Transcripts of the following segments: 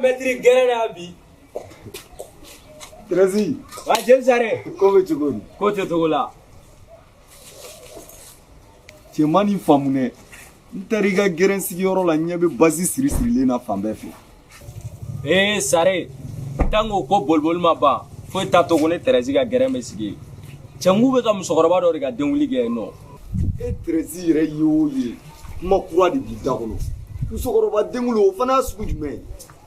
Maître gɛrɛn na bi. Treize. Wa James Sare. Ko bɛ cogo di? Ko tɛ togo la. Cɛ ma nin faamu dɛ. N taara i ka gɛrɛn sigiyɔrɔ la, n ɲɛ bɛ basi siri sirilen na fan bɛɛ fɛ. Ee Sare, tant que ko boliboli ma ban, foyi t'a to ko ne Treize ka gɛrɛn bɛ sigi yen. Cɛ n k'u bɛ ka musokɔrɔba dɔ de ka denwuli kɛ yen nɔ. E Treize yɛrɛ ye o ye, kuma kura de b'i da kɔnɔ. Musokɔrɔba denwuli, o fana y'a sugu jumɛn ye?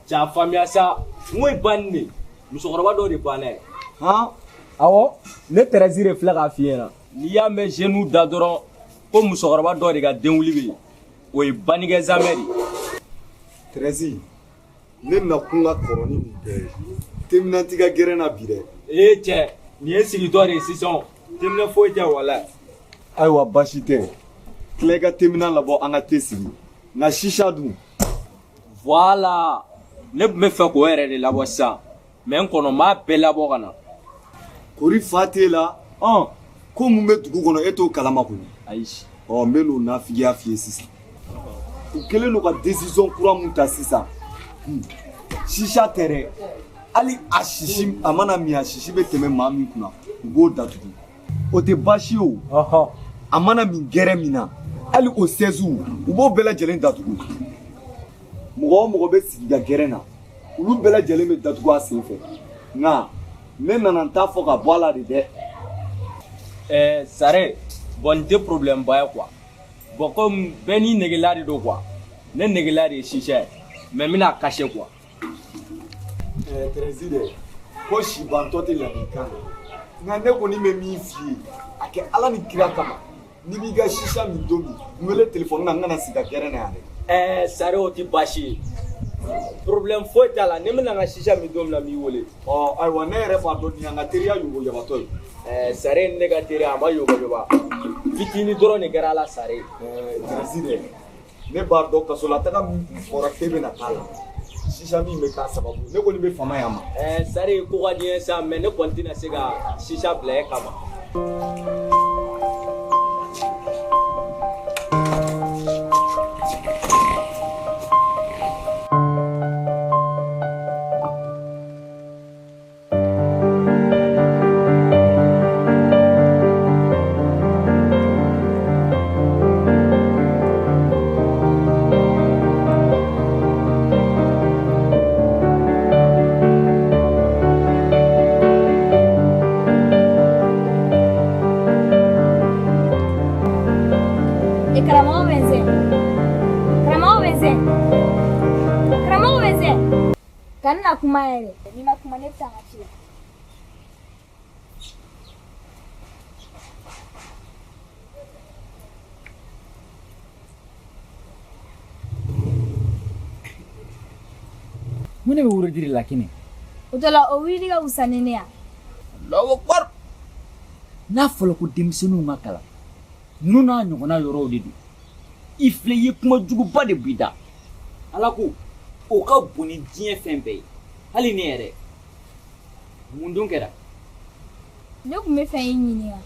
Cɛ a faamuya sa, n ko ye banni de, musokɔrɔba dɔ de banna ye. Han? Awɔ, ne Treize de filɛ k'a f'i ɲɛna. N'i y'a mɛn jeunes da dɔrɔn ko musokɔrɔba dɔ de ka denwuli bɛ yen, o ye bannikɛ zamɛ de ye. Treize, ne nakun ka kɔrɔ ni nin bɛɛ ye. Teminɛ t'i ka gɛrɛn na bi dɛ. Ee cɛ, nin ye sigitɔ de ye sisan. Teminɛ foyi tɛ walayi. Ayiwa baasi tɛ. Tila i ka teminɛ labɔ an ka te sigi. Nka sisa dun? Voilà, ne tun bɛ fɛ k'o yɛrɛ de labɔ sisan, mais n kɔnɔ n b'a bɛɛ labɔ ka na. Kori fa t'e la? Ɔn. Ko mun bɛ dugu kɔnɔ e t'o kalama kɔni? Ayi. Ɔ n bɛ n'o nafigiya f'i ye sisan. U kɛlen don ka décision kura mun ta sisan. Sisa tɛ dɛ. Hali a sisi a mana min, a sisi bɛ tɛmɛ maa min kunna, u b'o datugu. O tɛ baasi ye o. A mana min gɛrɛ min na, hali o sɛsiw, u b'o bɛɛ lajɛlen datugu. Mɔgɔ o mɔgɔ bɛ sigi ka gɛrɛn na, olu bɛɛ lajɛlen bɛ datugu a sen fɛ. Nka ne nana n ta fɔ ka bɔ a la de dɛ. Ɛɛ Sare, bon nin tɛ problème ba ye quoi. Bon comme bɛɛ n'i negela de don quoi. Ne negela de ye sisa ye, mais n bɛna cacher quoi. Ɛɛ Treize dɛ, ko sibantɔ tɛ ladilikan na. Nka ne kɔni bɛ min f'i ye, a kɛ Ala ni kira kama. N'i b'i ka sisa min don min, n wele téléphone na, n kana sigi ka gɛrɛn na yan dɛ. Ɛɛ Sare, o tɛ baasi ye. Problème foyi t'a la, ne bɛna n ka sisa min don min na, n b'i wele. Ɔ ayiwa, ne yɛrɛ b'a dɔn nin y'an ka teriya yoboyabatɔ ye. Ɛɛ Sare, ni ne ka teriya a ma yoboyoba. Fitinin dɔrɔn de kɛra a la Sare. Ɛɛ Treize dɛ, ne b'a dɔn kasolataga min tun fɔra k'e bɛna k'a la, sisa min bɛ k'a sababu, ne kɔni bɛ fama yan ma. Ɛɛ Sare, ko ka di n ye sa, mais ne kɔni tɛna se ka sisa bila e kama. Karamɔgɔ bɛ n karamɔgɔ bɛ n karamɔgɔ bɛ n ka na kuma yɛrɛ, n'i ma kuma ne bɛ taa n ka ci la. Mun de bɛ wurudi la kini? O tɔ la, o wuli ka wusa ni ne ya. Allahu akbar! N'a fɔra ko denmisɛnninw ka kalan, ninnu n'a ɲɔgɔnna yɔrɔw de don. I filɛ, i ye kuma juguba de b'i da. Ala ko o ka bon ni diɲɛ fɛn bɛɛ ye, hali ne yɛrɛ. Mun dun kɛra? Ne tun bɛ fɛ i ɲininka,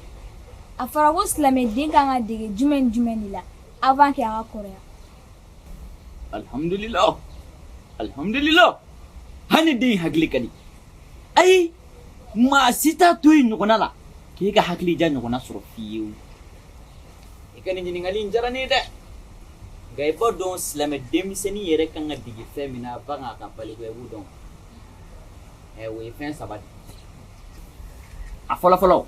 a fɔra ko silamɛden kan ka dege jumɛn ni jumɛn de la avant que a ka kɔrɔya? Alhamdulillah, alhamdulillah, hali den hakili ka di. Ayi, maa si t'a to yen ɲɔgɔnna la k'e ka hakili ja ɲɔgɔnna sɔrɔ fiyewu. I ka nin ɲininkali in diyara ne ye dɛ. Nka i b'a dɔn silamɛ denmisɛnnin yɛrɛ kan ka dege fɛn min na avant k'a ka balikuya, i b'o dɔn? Ɛ, o ye fɛn saba de. A fɔlɔ fɔlɔ,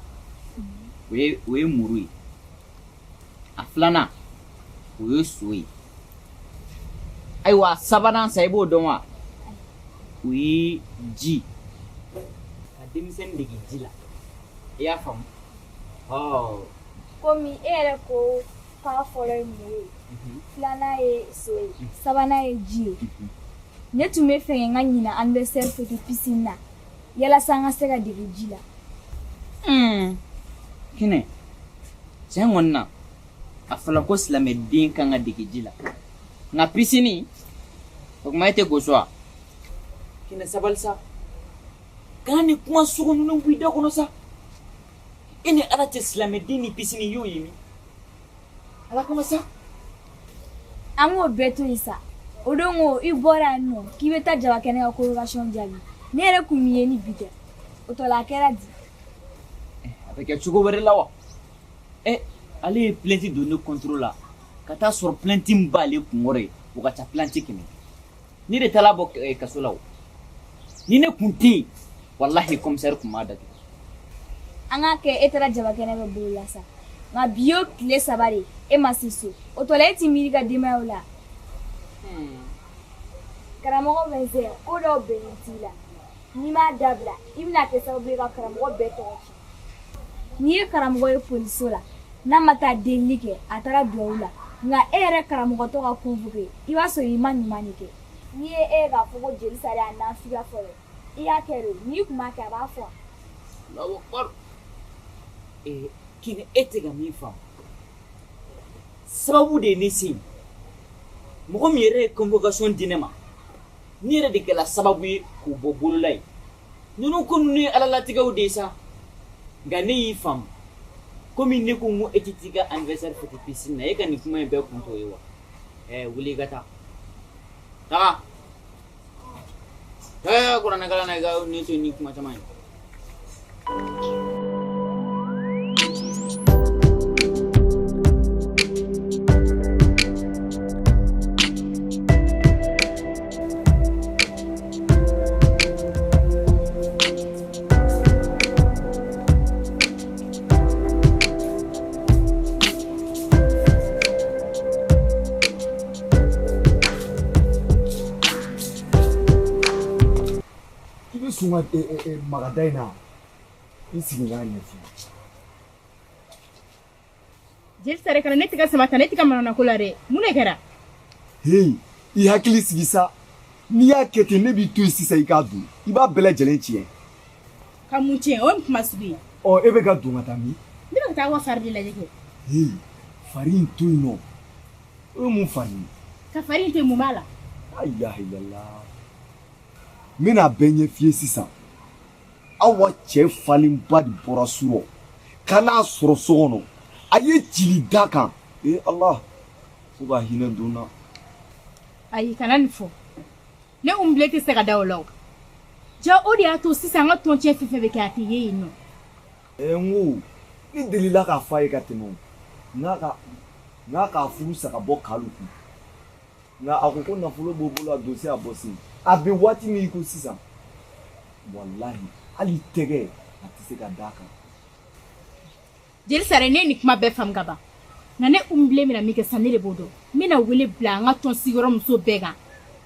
o ye muru ye. A filanan, o ye so ye. Ayiwa, a sabanan sa, i b'o dɔn wa? O ye ji. Ka denmisɛnnin dege ji la, i y'a faamu? Ɔ. Komi e yɛrɛ ko k'a fɔlɔ ye muru ye, filanan ye so ye, sabanan ye ji ye, ne tun bɛ fɛ n ka ɲina anniversaire fêter piscine na yalasa n ka se ka dege ji la. Kinɛ, tiɲɛ kɔni na, a fɔra ko silamɛden kan ka dege ji la, nka piscine o kuma, e tɛ goso wa? Kinɛ, sabali sa, kana ni kuma sugu ninnu bɔ i da kɔnɔ sa. E ni Ala cɛ, silamɛden ni piscine, i y'o ye min? Ala kama sa. An k'o bɛɛ to yen sa. O don ko i bɔra yan nɔ k'i bɛ taa jabakɛnɛ ka convocation jaabi. Ne yɛrɛ kun m'i ye ni bi tɛ. O tɔ la a kɛra di? A bɛ kɛ cogo wɛrɛ la wa? Ale ye plainte don ne contre la ka taa sɔrɔ plainte min b'ale kunkɔrɔ ye o ka ca plainte 100. Ne de taara bɔ kaso la o. Ni ne kun tɛ yen, walahi commissaire kun b'a datugu. An k'a kɛ e taara jabakɛnɛ bɛ bolo la sa. Nka bi y'o tile 3 de e ma se so. O tɔ la e t'i miiri ka denbayaw la. Karamɔgɔ Mɛnzɛ, ko dɔw bɛnnen t'i la. N'i m'a dabila, i bɛna kɛ sababu ye ka karamɔgɔ bɛɛ tɔgɔ tiɲɛ. N'i ye karamɔgɔ ye poliso la, n'a ma taa delili kɛ, a taara duwawu la. Nka e yɛrɛ karamɔgɔtɔ ka convoqué, i b'a sɔrɔ i ma ɲuman de kɛ. N'i ye e k'a fɔ ko jeli sari a nafiga fɔlɔ, i y'a kɛ de, n'i kun m'a kɛ a b'a fɔ. Allahu akbar. Kini e tɛ ka min faamu. Sababu de ye ne se yen. Mɔgɔ min yɛrɛ ye convocation di ne ma, ne yɛrɛ de kɛla sababu ye k'u bɔ bolola ye. Ninnu ko ninnu ye ala latigɛw de ye sa. Nka ne y'i faamu. Komi ne ko n ko e tɛ t'i ka anniversaire fêter piscine na, e ka nin kuma in bɛɛ kun t'o ye wa? Wuli i ka taa. Taga. Taa kuranɛkalan na i ka ne to ni kuma caman ye. Maga da in na i sigi k'a ɲɛf'i ye. Jeli sare kana ne tɛgɛ sama ta ne tɛgɛ manana ko la dɛ. Mun de kɛra? Heyi, i hakili sigi sa. N'i y'a kɛ ten ne b'i to yen sisan i k'a dun. I b'a bɛɛ lajɛlen tiɲɛ. Ka mun tiɲɛ? O ye kuma sugu ye. Ɔ e bɛ ka don ka taa min? Ne bɛ ka taa aw ka fari de lajɛ kɛ. Heyi, fari in to yen nɔ. O ye mun fari ye? Ka fari in to yen mun b'a la? Ayiwa. N bɛna bɛɛ ɲɛf'i ye sisan. Awa cɛ falenba de bɔra surɔ ka n'a sɔrɔ so kɔnɔ a ye jeli da kan. Ala fo ka hinɛ don na. Ayi kana nin fɔ. Ne Umu tɛ se ka da o la o. Ja o de y'a to sisan an ka tɔncɛ fɛn fɛn bɛ kɛ a tɛ ye yen nɔ. N ko ne delila k'a f'a ye ka tɛmɛ o. N'a k'a furu sa ka bɔ Kalu kun. Nka a ko ko nafolo b'o bolo a dossier a bɔ sen. A bɛ waati min i ko sisan. Walahi hali tɛgɛ a tɛ se ka d'a kan. Jeli sare ne ni kuma bɛɛ faamu ka ban. Nka ne Umu bɛna min kɛ sisan ne de b'o dɔn. N bɛna wele bila an ka tɔn sigiyɔrɔ muso bɛɛ kan.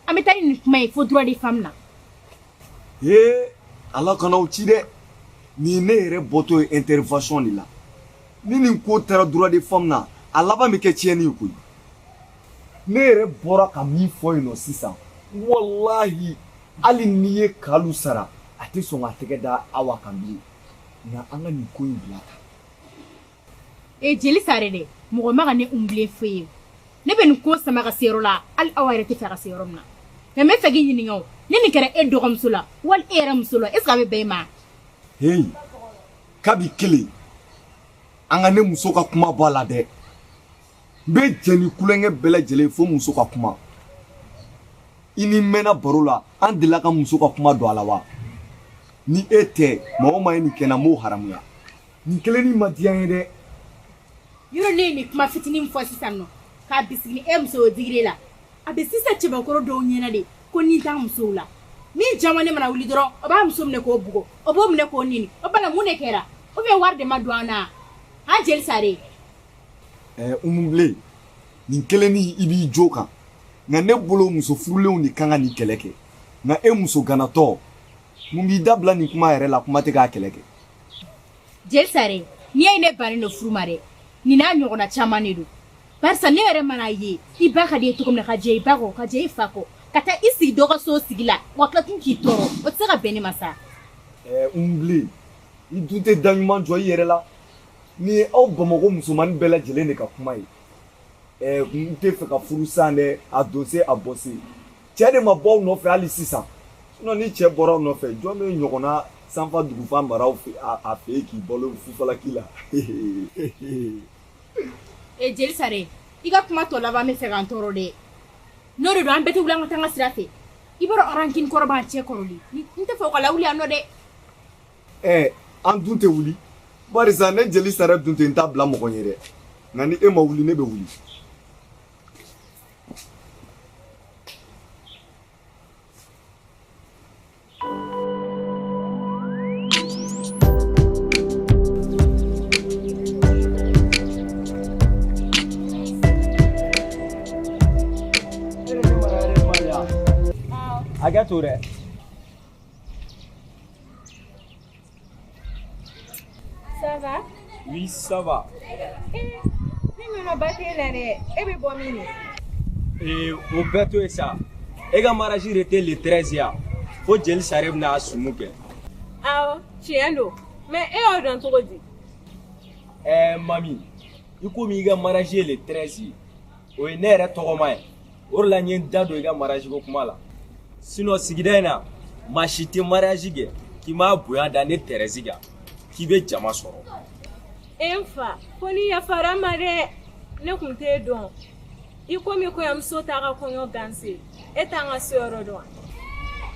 An bɛ taa ni nin kuma ye fo droit de femme na. Ala kana aw ci dɛ. Nin ye ne yɛrɛ bɔtɔ ye intervention de la. Ni nin ko taara droit de femme na, a laban bɛ kɛ tiɲɛni ye koyi. Ne yɛrɛ bɔra ka min fɔ yen nɔ sisan, walahi hali n'i ye Kalu sara, a tɛ sɔn k'a tɛgɛ da Awa kan bilen. Nka an ka nin ko in bila tan. Jeli sare dɛ, mɔgɔ ma ka ne Umu f'e ye. Ne bɛ nin ko sama ka se yɔrɔ la, hali Awa yɛrɛ tɛ fɛ ka se yɔrɔ min na. Nka n bɛ fɛ k'i ɲininka o, ni nin kɛra e dɔgɔmuso la wali e yɛrɛ muso la, est ce que a bɛ bɛn e ma? Heyi, kabi kelen, an ka ne muso ka kuma bɔ a la dɛ. N bɛ jɛn ni kulonkɛ bɛɛ lajɛlen fo muso ka kuma. I ni mɛnna baro la, an delila ka muso ka kuma don a la wa? Ni e tɛ, maa o maa ye nin kɛ n na, n b'o haramuya. Nin kelennin ma diya n ye dɛ. Yɔrɔ ne ye nin kuma fitinin min fɔ sisan nɔ, k'a bisigi ni e muso y'o digir'e la. A bɛ sisan cɛbakɔrɔ dɔw ɲɛna de ko ni t'an musow la. Min jamane mana wuli dɔrɔn, o b'a muso minɛ k'o bugɔ, o b'o minɛ k'o nini. O bala mun de kɛra? Ou bien wari de ma don an na? Han jeli sare. Umu Bilen, nin kelennin i b'i jo kan. Nka ne bolo muso furulenw de kan ka nin kɛlɛ kɛ. Nka e muso ganatɔ, mun b'i da bila nin kuma yɛrɛ la, kuma tɛ k'a kɛlɛ kɛ. Jeli sare, n'i y'a ye ne bannen don furu ma dɛ, nin n'a ɲɔgɔnna caman de don. Barisa ne yɛrɛ mana ye, i ba ka di ye cogo min na, ka jɛ i ba kɔ, ka jɛ i fa kɔ, ka taa i sigi dɔ ka so sigi la, wa tila tun k'i tɔɔrɔ, o tɛ se ka bɛn ne ma sa. Umu Bilen, i dun tɛ da ɲuman jɔ i yɛrɛ la. Nin ye aw Bamakɔ musomanin bɛɛ lajɛlen de ka kuma ye. N tɛ fɛ ka furu san dɛ, a don se a bɔ se. Cɛ de ma bɔ aw nɔfɛ hali sisan. Sinon ni cɛ bɔra aw nɔfɛ, jɔn bɛ ɲɔgɔnna sanfa dugufa mara aw fɛ a fɛ yen k'i balo fufalaki la. Jeli sare, i ka kuma tɔ laban bɛ fɛ ka n tɔɔrɔ dɛ. N'o de don an bɛɛ tɛ wuli an ka taa an ka sira fɛ. I b'a dɔn rancune kɔrɔ b'an cɛ kɔrɔlen. N tɛ fɛ o ka lawuli yan nɔ dɛ. Ɛɛ an dun tɛ wuli. Barisa ne jeli sara dun tɛ n t'a bila mɔgɔ ɲɛ dɛ. Nka ni e ma wuli ne bɛ wuli. Hakɛ to dɛ. Ça va? Oui, ça va. Eh, ne ɲɔnɔ ba t'e la dɛ. E bɛ bɔ min de? Ee, o bɛɛ to yen sa. E ka mariage de tɛ le 13 ye wa? Fo jeli sare bɛna a sumu kɛ. Awɔ, tiɲɛ don. Mais e y'o dɔn cogo di? Ɛɛ mami, i komi i ka mariage ye le 13 ye, o ye ne yɛrɛ tɔgɔma ye. O de la n ye n da don i ka mariage ko kuma la. Sinon sigida in na, maa si tɛ mariage kɛ k'i m'a bonya da ne Thérèse kan k'i bɛ jama sɔrɔ. E n fa, ko ni yafara n ma dɛ. Ne kun t'e dɔn. I komi kɔɲɔmuso t'a ka kɔɲɔ ganse, e t'an ka so yɔrɔ dɔn wa?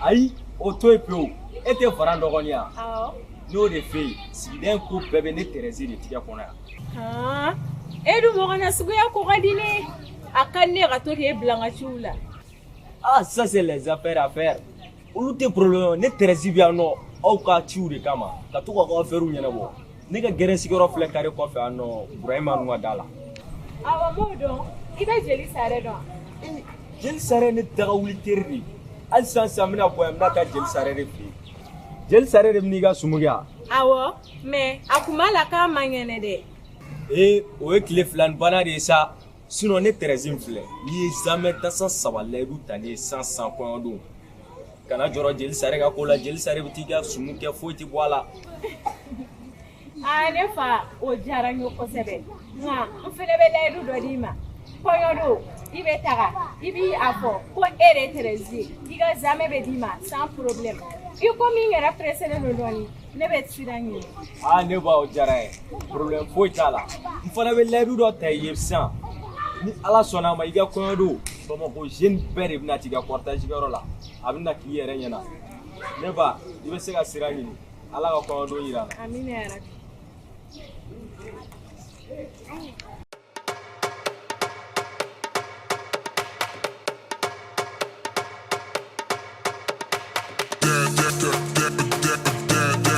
Ayi, o to yen pewu. E tɛ Faran dɔgɔnin ye wa? Awɔ. Ne y'o de f'e ye, sigida in ko bɛɛ bɛ ne Thérèse de tigɛ kɔnɔ yan. Han, e dun mɔgɔ nasuguya ko ka di ne ye. A ka di ne ye ka to k'e bila n ka ciw la. Ah, ça c'est les affaires à faire. Olu tɛ problème ye. Ne Thérèse bɛ yan nɔ aw ka ciw de kama ka to k'aw ka affaires ɲɛnabɔ. Ne ka gɛrɛn sigiyɔrɔ filɛ carré kɔfɛ yan nɔ Burahima ninnu ka da la. Awɔ, n b'o dɔn. I bɛ jeli sare dɔn wa? Jeli sare ne daga wuli teri de ye. Hali sisan sisan n bɛna bɔ yan n bɛna taa jeli sare de fɛ yen. Jeli sare de bɛn'i ka sumu kɛ wa? Awɔ, mais a kun b'a la k'a man kɛnɛ dɛ. Ee, o ye tile fila ni bana de ye sa. Sinon ne Thérèse in filɛ, n'i ye zamɛ tasa saba layidu ta ne ye san san kɔɲɔ don. Kana jɔrɔ jeli sare ka ko la, jeli sare bɛ t'i ka sumu kɛ foyi tɛ bɔ a la. Aa ne fa, o diyara n ye kosɛbɛ. Nka n fɛnɛ bɛ layidu dɔ d'i ma. Kɔɲɔ don, i bɛ taga, i b'i a fɔ ko e de ye Thérèse ye. I ka zamɛ bɛ d'i ma sans problème. I komi n yɛrɛ pressé don dɔɔni, ne bɛ sira ɲini. Aa ne ba o diyara n ye. Problème foyi t'a la. N fana bɛ layidu dɔ ta i ye sisan. Ni Ala sɔnna a ma i ka kɔɲɔ don, Bamakɔ jeune bɛɛ de bɛna t'i ka cortège kɛyɔrɔ la. A bɛna k'i yɛrɛ ɲɛna. Ne ba, i bɛ se ka sira ɲini. Ala ka kɔɲɔ don yira n na. Amina yarabi.